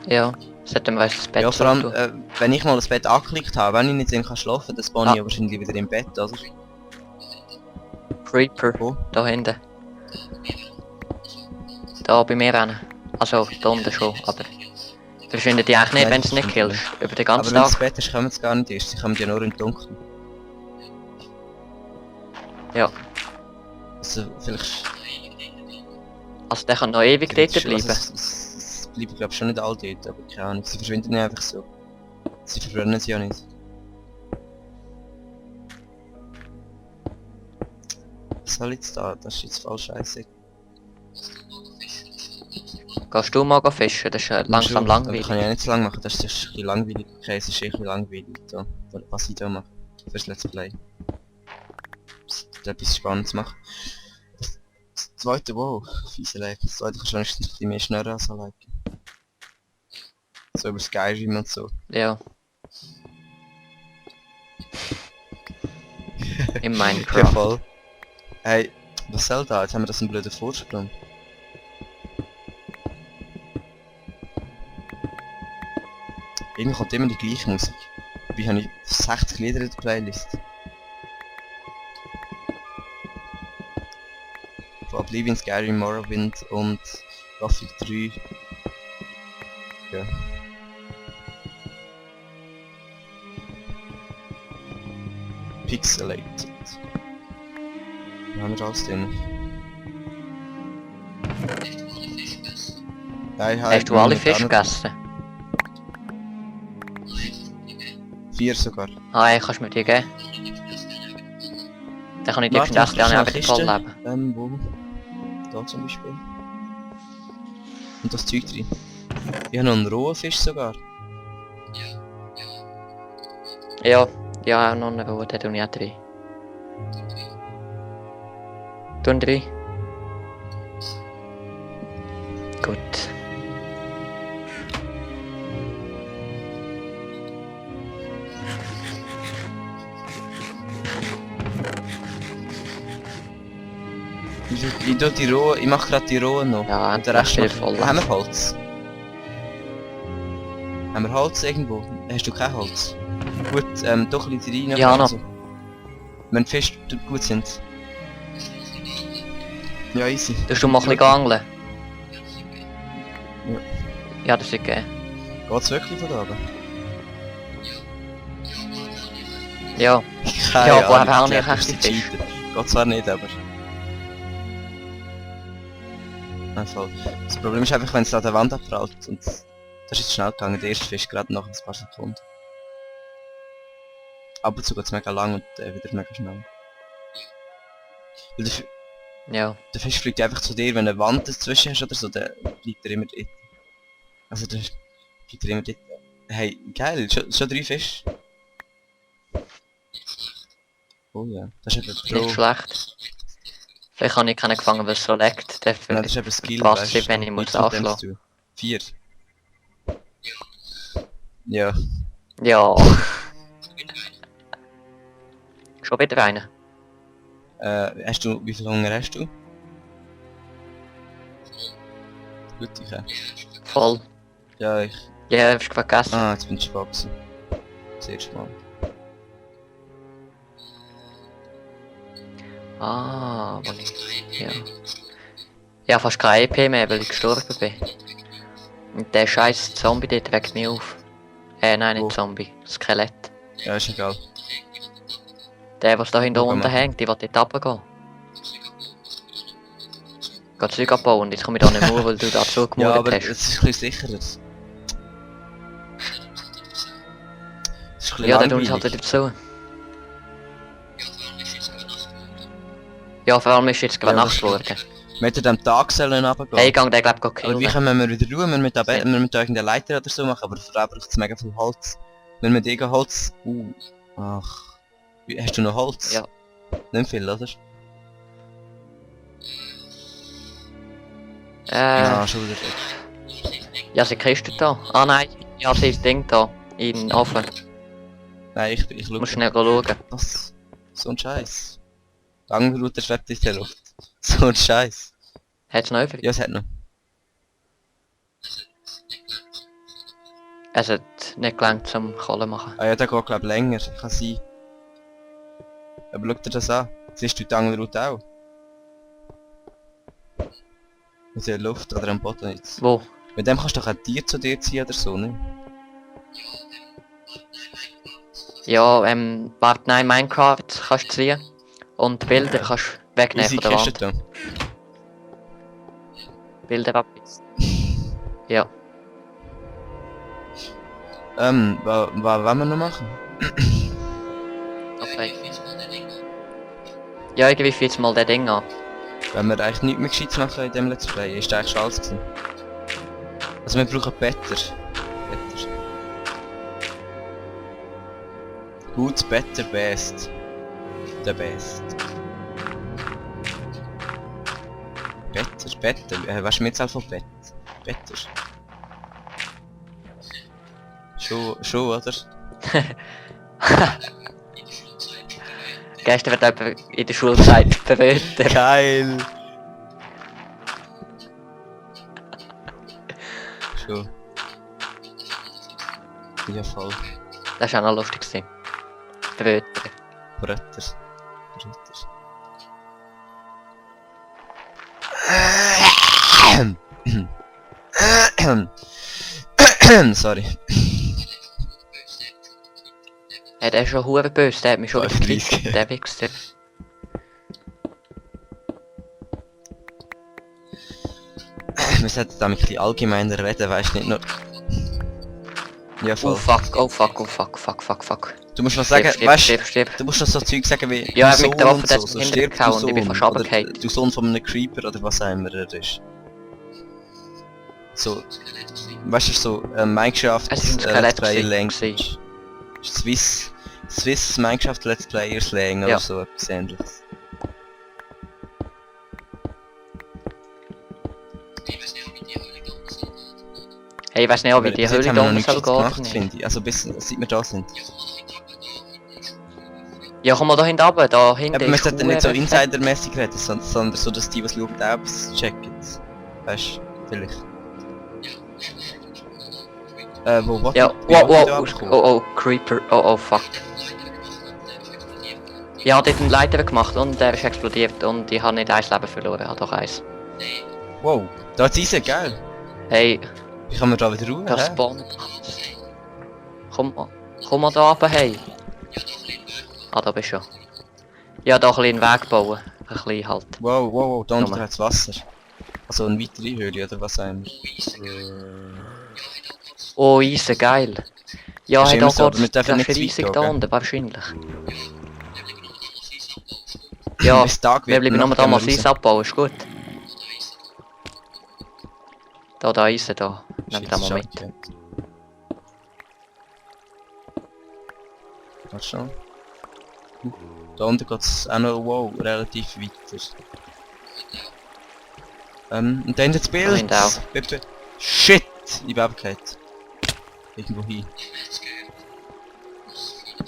Ja, sollten wir das Bett Ja, vor allem, tun. wenn ich mal das Bett angeklickt habe, wenn ich nicht drin kann schlafen, dann spawn ich ja wahrscheinlich wieder im Bett, oder? Creeper, Wo? da hinten. Da bei mir rennen. Also, da unten schon, aber... Verschwinden die eigentlich nicht, Nein, wenn du es die nicht verschwinden killst. Über den Aber ganzen wenn das Tag. Bett ist, kommen sie gar nicht erst. Sie kommen ja nur im Dunkeln. Ja. Also, vielleicht... Also der kann noch ewig dort Also, bleiben. es bleiben glaube ich schon nicht alle dort, aber keine Ahnung. Sie verschwinden nicht einfach so. Sie verbrennen sie ja nicht. Was soll jetzt da? Das ist jetzt voll scheiße. Gehst du mal fischen? Das ist langsam Das langweilig. kann ich ja nicht so lange machen, das ist ein bisschen langweilig. Okay, es ist ein bisschen langweilig, so, was ich da mache. Fürs Let's Play. Das ist etwas Spannendes machen. Das zweite, wow, fiese Lag. Das zweite kannst du wenigstens ein bisschen mehr schneller als Lag. So über Skyrim und so. Ja. In Ja, Minecraft. voll. Hey, was soll da? Jetzt haben wir das einen blöden Vorsprung. Irgendwie kommt immer die gleiche Musik. Wie habe ich 60 Lieder in der Playlist? Von Oblivion, Skyrim, Morrowind und Gothic 3. Ja. Pixelated. Da haben wir alles drin. Nein, Hast du alle Fische gegessen? 4 sogar. Ah, ey, kannst du mir die geben? Dann kann ich die essen, die habe ich voll leben. Wo? Da zum Beispiel. Und das Zeug drin. Ich habe noch einen rohen Fisch sogar. Ja, ja, noch einen rohen, den tue ich auch drin. Tun drin. Gut. Ich tue die rohen, ich mache gerade die rohen noch. Ja, Und der Rest viel mache ich- voll. Haben wir Holz? Haben wir Holz irgendwo? Hast du kein Holz? Gut, doch ein bisschen rein. Ja, noch. Also. Wenn die Fische gut sind. Ja, easy. Tust du mal ein bisschen angeln? Ja. Ja, das ist okay. Geht's wirklich von da oben? Ja. Keine Ja, woher Ahnung, haben ich wir glaub, echt das die ist Fische? cheaten. Geht zwar nicht, aber... Ja, voll. Das Problem ist einfach, wenn es an der Wand abprallt und... Das ist jetzt schnell gegangen, der erste Fisch gerade nach ein paar Sekunden. Ab und zu geht es mega lang und wieder mega schnell. Weil Ja. der Fisch fliegt einfach zu dir, wenn eine Wand dazwischen ist oder so, dann bleibt er immer dort. Also der bleibt er immer dort. Hey, geil, schon 3 Fische. Oh ja, das ist eben Nicht schlecht. Vielleicht habe ich keinen gefangen, weil es so leckt. Dafür Nein, das ist eben Skill, passt weißt nicht, wenn ich muss nichts mit dem anschlagen. zu tun. 4. Ja. Ja. Schon wieder einen. Hast du, wie viel Hunger hast du? Gut, ich auch. Voll. Ja, ich... Ja, hast du vergessen. Ah, jetzt bin ich spät gewesen. Das erste Mal. Ah, wo ich... Ja. Ja, fast kein EP mehr, weil ich gestorben bin. Und der scheiß Zombie dort weckt mich auf. Nein, Wo? nicht Zombie. Skelett. Ja, ist egal. Der, was da hinter Wo unten gehen wir? hängt, die will dort runtergehen. Geht Zeug abbauen und jetzt komme ich da nicht mehr, weil du da Ja, zugemauert aber hast. es ist ein bisschen sicherer. Es ist ein bisschen Ja, dann tun sie halt langweilig. wieder zu. Ja, vor allem ist jetzt gerade Ja, Nacht das geworden. Wir hätten am Tag sollen runtergehen. Hey, gang der glaub ich Aber wie killen. können wir wieder ruhen? Wir müssen Ja. wir müssen irgendeine Leiter oder so machen, aber da braucht es mega viel Holz. Wenn wir irgendein Holz... Ach... Hast du noch Holz? Ja. Nicht viel, oder? Ja, schon wieder weg. ja, sie Kiste da. Ah nein, ja, sie ist das Ding da. In den Ofen. Nein, ich Du schau. musst schnell schauen. Was? So ein Scheiß. Der Angelrouter schwebt in der Luft. So ein Scheiß. Hat's noch übrig? Ja, es hat noch. Es hat nicht gelangt zum Kohle machen. Ah ja, der geht glaub länger, kann sein. Aber schau dir das an. Siehst du die andere Route auch? In der Luft oder am Boden jetzt. Wo? Mit dem kannst du doch ein Tier zu dir ziehen oder so, ne? Ja, warte, nein, Minecraft kannst du ziehen. Und Bilder kannst du wegnehmen Easy von der Kiste Wand. da. Bilder abbitzen. Ja. Was wollen wir noch machen? Okay. Ja, irgendwie fühlt mal das Ding an. Wenn wir eigentlich nichts mehr Gescheites machen in dem Let's Play, ist eigentlich schon alles gewesen. Also wir brauchen Better. Gut, better, best. The best. Better. Was ist mit Alphabet? Better. Schon, oder? Gestern wird jemand in der Schulzeit verwöhnt. Geil! Schon. Ja, voll. Das war auch noch lustig gewesen. Verwöhnt. Brötter. Sorry. Ja, der ist schon hure böse, der hat mich schon wieder 35. gekriegt, der Wichser. Wir sollten da ein bisschen allgemeiner reden, weißt du, nicht nur... Ja, voll. Oh fuck. Du musst noch sagen, Stirb, weißt stirb. du musst noch so Zeug sagen wie... Ja, du mit der Sohn Waffe, und der so, hat mich stirb, du hintergehauen und ich bin Sohn, fast oder runtergefallen. du Sohn von einem Creeper oder was auch immer er ist. So... Weißt du, so Minecraft Es ist ein Let's Skelett Play gewesen. Language. Swiss Minecraft Let's Player Slang Ja. oder so etwas ähnliches. Hey, ich weiß nicht, ob ich die Bis jetzt Höhle haben da wir noch unten nichts soll gehen oder gemacht, nicht. finde ich. Also bis seit wir da sind. Ja, komm mal da hinten runter, da hinten Aber wir ist sollten nicht so hure fett. insidermäßig reden, sondern so, dass die, was schauen, auch etwas checken. Weißt du, vielleicht. Wo Ja, wie will ich da wow, abkommen? oh, Creeper, oh, fuck. Ich habe dort einen Leiter gemacht und der ist explodiert und ich habe nicht ein Leben verloren, ich habe doch eins. Wow, da ist Eisen, geil. Hey, Wie kann man da wieder raus? das hä? spawnt. Komm mal da runter, hey. Ah, da bist du. Ja, da ein bisschen einen Weg bauen. Ein bisschen halt. Wow, da unten Komm. hat es Wasser. Also eine weitere Höhle oder was auch immer. Oh, Eisen, geil. Ja, Das ist hey, immer da so, aber wir geht's. dürfen Das nicht ist zu weit riesig gehen, da gell? unten, wahrscheinlich. Ja, Bis Tag wir wird, bleiben nur da gehen mal wir Eis raus. abbauen, ist gut. Da Eisen da. Nehmen wir da Shit, mal mit. schade. Warte schon. Da unten geht es auch noch, wow, relativ weiter. Und dann das Bild! hinten auch. Bitte. Shit! Ich bin abgekehrt. Irgendwo hin.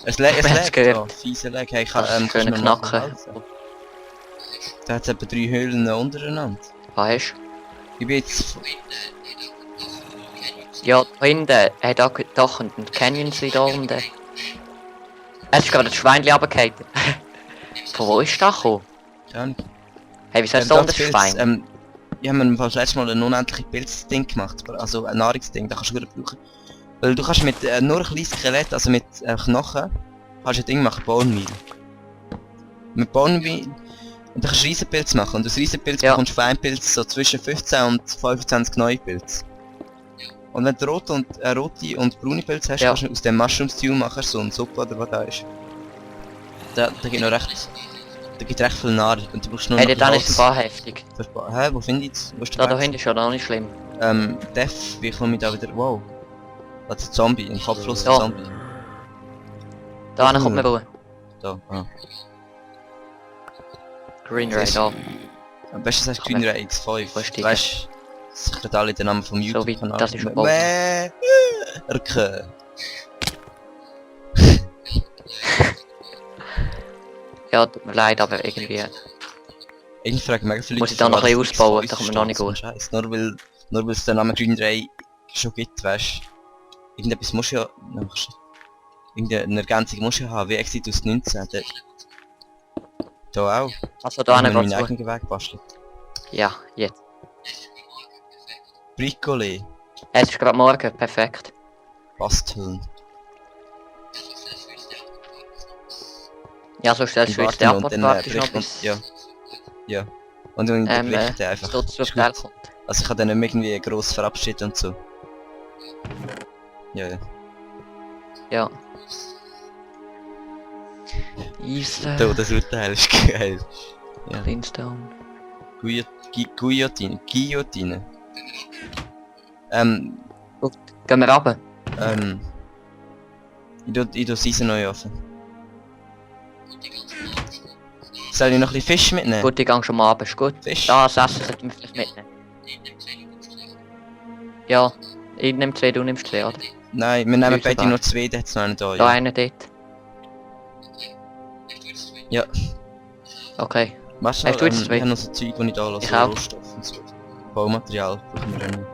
Es Wir haben's lag gehört. da, fiese Lag. Hey, Das ist kannst du schöne mir mal Knacken. helfen? Da hat es etwa 3 Höhlen untereinander. Was hast Ich bin jetzt... du? Ja, da hinten. Hey, da doch ein Canyon da unten. Es ist gerade ein Schweinchen runtergefallen. Von wo ist das gekommen? Keine Ahnung. Hey, wieso hast du da unten ein Schwein? Ich habe mir das letzte Mal ein unendliches Pilzding gemacht, also ein Nahrungsding, das kannst du gut brauchen. Weil du kannst mit nur ein kleines Skelett, also mit Knochen, kannst du ein Ding machen, Bone Meal. Mit Bone Meal, und dann kannst du Riesenpilz machen, und aus Riesenpilz Ja. bekommst du Feinpilz so zwischen 15 und 25 neue Pilze. Und wenn du rote und braune Pilze hast, Ja. kannst du aus dem Mushroom Stew machen, so eine Suppe oder was da ist. Da gibt noch recht... Da gibt recht viel Nahrung und du brauchst nur Hey, noch dann ist es ein paar heftig. Hä, wo finde ich das? Wo ist Da der hinten ist ja noch nicht schlimm. Death, wie komme ich da wieder... Wow. Das ist ein Zombie, ein kopfloser Ja. Zombie. Da hinten kommt man raus. Da, ah. Green Das Ray, ist- da. Am besten sagst du Kann Green X5. Wo steht Weißt du, ich alle den Namen vom So YouTube wie Kanal. das ist ein Ball. Erke. Ja, tut mir leid, aber irgendwie... Ich frage mega viele Muss ich da noch ein bisschen was ausbauen, X5 da kommt mir noch nicht steht, so gut. Scheiß. Nur weil es den Namen Green Ray schon gibt, weißt du. Irgendetwas musst du ja... Irgendeine Ergänzung musst du ja haben, wie Exit aus 19. Da auch. Also da Ich hinten meinen geht's zu. eigenen Weg basteln. Ja, jetzt. Bricole. Es ist gerade morgen, perfekt. Basteln. Ja, so stellst du jetzt den Warten und Abort dann praktisch noch berichten bis... ja. Ja. Und dann berichten einfach. so zu Ist Hotel gut. kommt. Also ich kann dann nicht mehr irgendwie gross verabschieden und so. Ja, ja. Ja. East, Da, das Urteil ist geil. Ja. Greenstone. Guillotine. Guillotine. Gehen wir runter? Ich tu Season neu offen. Soll ich noch ein bisschen Fisch mitnehmen? Gut, ich gehe schon mal runter, ist gut. Fisch? Das Essen sollten wir vielleicht mitnehmen. Ja, ich nehme 2, du nimmst 2, oder? Nein, wir nehmen Ist beide egal. nur 2, da hat's noch einen da. Da Ja. einer dort. Ja. Okay. Weißt Hast du jetzt ich zwei? habe noch so Zeug, die ich da lasse, Ich so auch. Rohstoff und so. Baumaterial brauchen wir auch noch.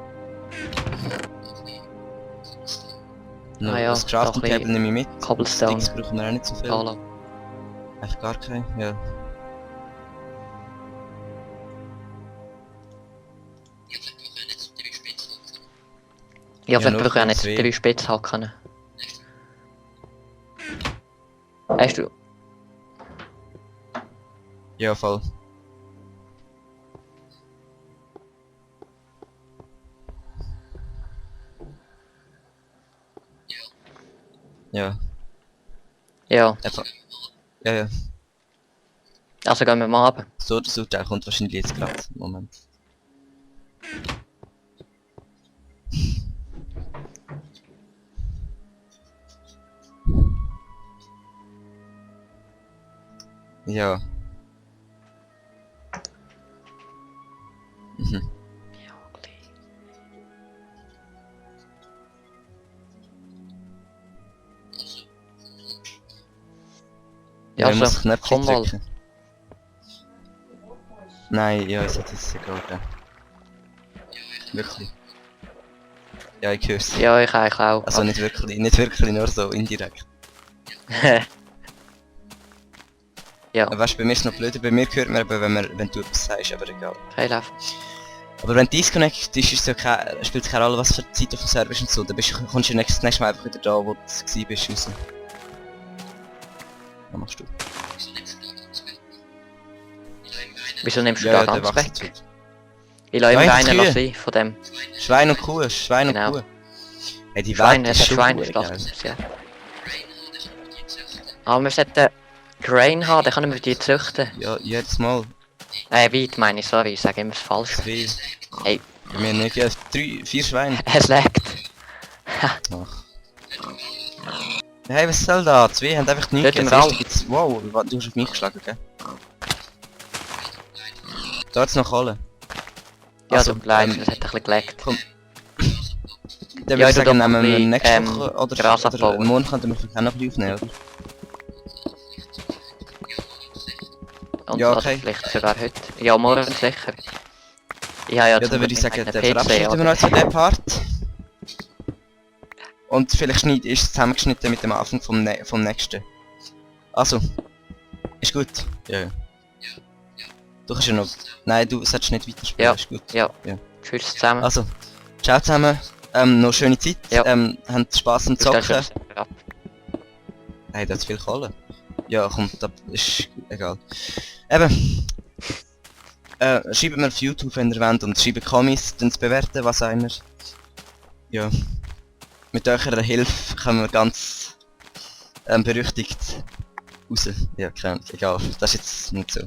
No, Ah ja, das Crafting doch ein Table nehme ich mit. Cobblestone. Sticks brauchen wir auch nicht so viel. Hallo. Einfach gar kein, ja. Ja, vielleicht nur brauche ich auch nicht zwei. 3 Spitzhacken. Hast du... Ja, voll. Ja, Ja, einfach. Ja, ja. also gehen wir mal runter. So, das Urteil kommt wahrscheinlich jetzt gerade. Moment. Ja. Mhm. Ja, ich muss so, Knöpfchen komm mal. drücken. Nein, ja, es hat jetzt egal, ja. Wirklich. Ja, ich hör's. Ja, ich eigentlich auch. Also nicht wirklich, nur so indirekt. Ja, Aber weißt du, bei mir ist es noch blöder, bei mir hört man eben, wenn du etwas sagst, aber egal. hey, lauf. Aber wenn Disconnect ist, ist es ja spielt es keine Rolle, was für Zeit auf dem Server ist und so, dann kommst du nächstes Mal einfach wieder da, wo du gewesen bist, raus. Was machst du? Wieso nimmst du Ja, da der ganz wächst weg? jetzt. Ich lasse Ja, immer einfach einen Kühe. sein von dem. Schwein und Kuh, Schwein Genau. und Kuh. Hey, die Schwein, Welt es ist hat schon Schwein, geil. das ist ja. Aber wir sollten Grain haben, dann können wir die züchten. Ja, jedes Mal. Weit meine ich, sorry, ich sage immer das Falsche. 2. Hey, Bei mir nicht, ja, 3, 4 Schweine. es leckt. Ach. Hey, was soll da? 2 haben einfach nichts Dort im gegeben. Wald. Jetzt, wow, du hast auf mich geschlagen, gell? Da hat's noch alle. Ja, Also, tut mir leid, es hat ein bisschen geleckt. Dann Ja, würde ich ich tu sagen, doch nehmen wir ein bisschen, nächste Woche oder Gras abbauen. morgen könnten wir vielleicht auch noch ein bisschen aufnehmen, oder? Und Ja, oder okay. vielleicht sogar heute. Ja, morgen sicher. Ja, Ja, dann würde ich sagen, einen dann PC, verabschieden wir oder? uns von diesem Part. Und vielleicht ist es zusammengeschnitten mit dem Anfang vom nächsten. Also, ist gut. Ja, ja. Du kannst ja noch... Nein, du solltest nicht weiterspielen, Ja. ist gut. Ja. Ja. Tschüss zusammen. Also, ciao zusammen. Noch schöne Zeit. Ja. Habt Spaß am Ich stell Zocken. schon ab. Hey, da hat viel Kohle. Ja, komm, das ist egal. Eben. Schreibt mir auf YouTube, wenn ihr wollt, und schreibt Kommis, dann zu bewerten, was auch immer. Ja. Mit eurer Hilfe kommen wir ganz berüchtigt raus. Ja, keine Ahnung, egal. Das ist jetzt nicht so.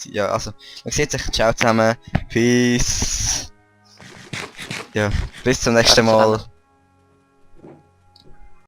Ja, also, man sieht sich. Ciao zusammen. Peace. Ja, bis zum nächsten Ciao Mal. zusammen.